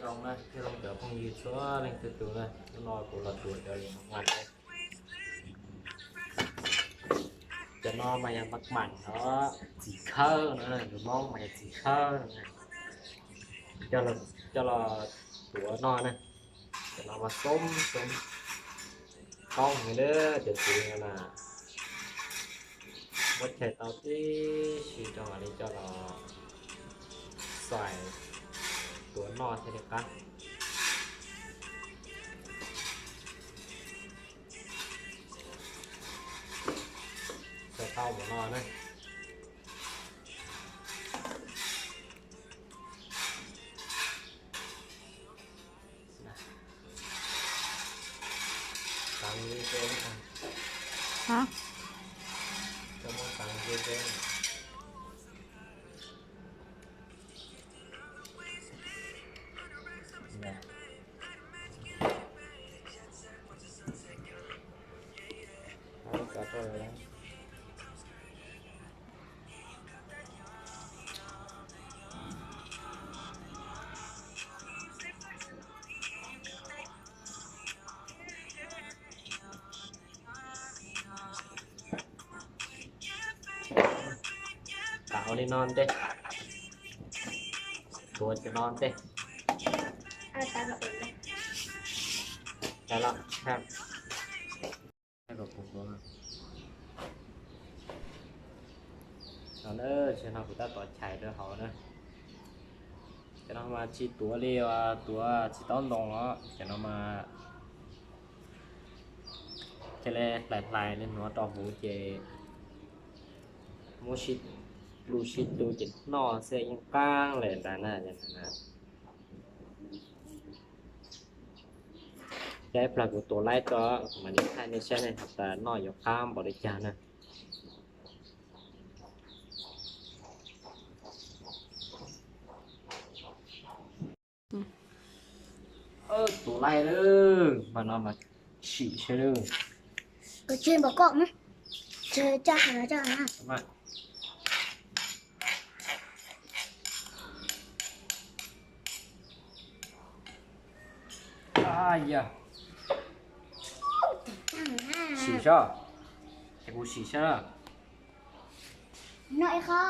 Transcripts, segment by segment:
Zoo na, thiab zoo cov phooj ywg txhua leej txhua tus na, hnub no kuv los tuav cov li no mas, cov no mas yog mas mam no, txiv khawb no, lus Hmoob mas yog txiv khawb no, coj los tuav no na. Cov no mas xoob xoob qoob heev na, cov txiv no na, muab chais tau tib si rau mam li coj los xais tuav noj thiaj li qab. Xais tau mus no na. Tau li no ntej, tuav cov no ntej. Tau los, no na, tam no kuv tab tom chais rau hauv na. Cov no mas tsis tuav li, tuav tsis tau ntoo os, cov no mas cia li hlais hlais li no rau hauv ces muab sib plhu sib tu ces noj xwb yeej qab lawm ntag na. Ces ib pliag kuv tuav laib tso, kuv mam li thaij nej saib ne, tas noj yuav qab npaum li cas na. Tuav laib lawm, mas no mas sim saib lawm. Kuv tsis npaum koj, tsis coj, coj. Yog sim saib, ces kuv sim saib na. No ib qho,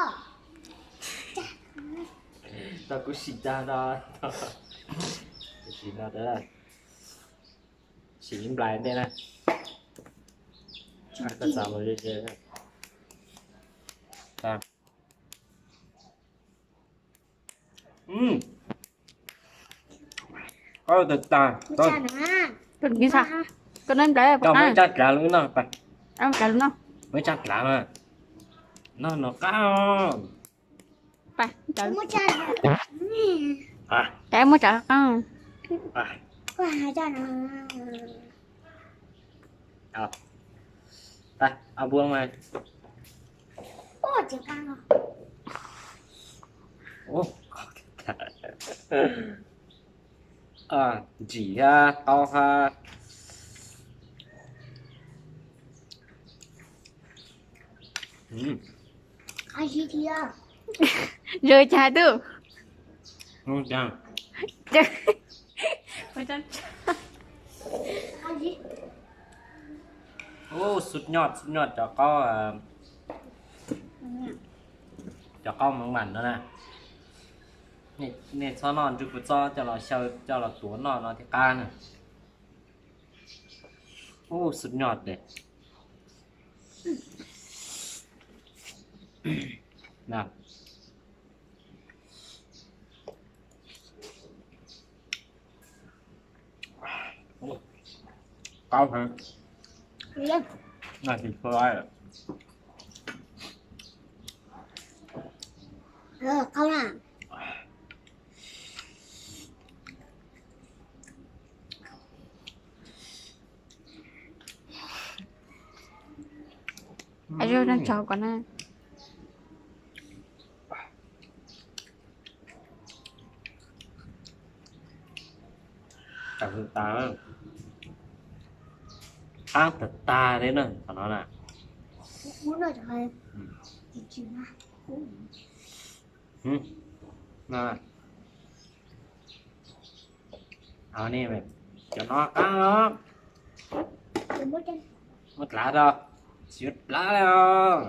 tau kuv sim tag no, sim no, sim ib nplais ntej na. Koj xav mus ze ze. Koj tag tag, koj neb nplais, koj muab ib tsab dlav los no, muab ib tsab dlav mas, no no qab. Muab tsab qab. Tag, au buab mas. Ntsim hab qaub hab. Zoo cas tub? Ub, xub nyoj, xub nyoj cov qaub, cov qaub meej mam no na. Nej txhob noj ntsw kuv txob coj los xyaw coj los tuav noj no thiaj qab na. Ub, xub nyoj ces qaub heev. Qaub na. Ais, zoo tso kom na. Qab tag tag li na, qhov no na. Ub, no. Cov no qab os. Muab dlav rau, tsis yuav dlav li os.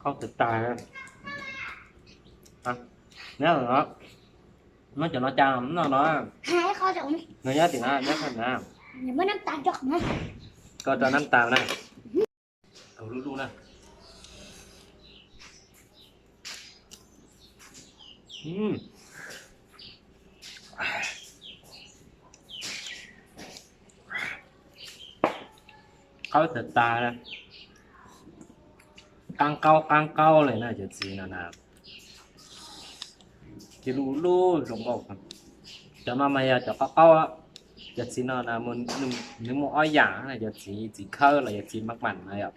Qaub tag tag. Nyob no, muab cov no tsa no no. Nws nyob tim no, nyob tim no. Koj rau nab tas na. Lub lub na. Qaub tag tag, qab qaub qab qaub li na cov txiv no na. Ces lub lub zoo nkauj. Cov no mas yog cov qaub qaub. Cov txiv no nws muaj ob yam, cov txiv txiv khawb los yog txiv maj mam no yom.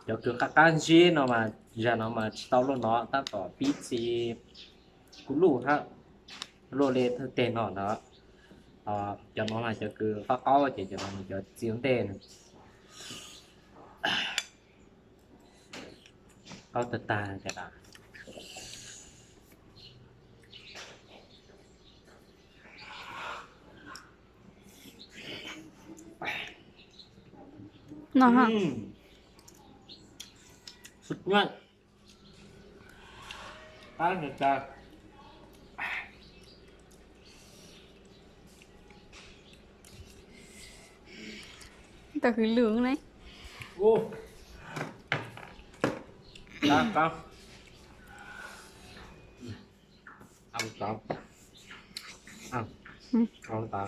Cov kws qab qab zib no mas zag no mas tsis tau luaj no, tab tom pib txiv kuv luj hab, luaj li thawj teg no no. Cov no mas cov kws qaub qaub ces cov no cov txiv ua ntej. Qaub tag tag. No ha. Suv nyuaj. Qab tag tag. Tau hwv lug ne. Qab qab. Au tau. Au tau.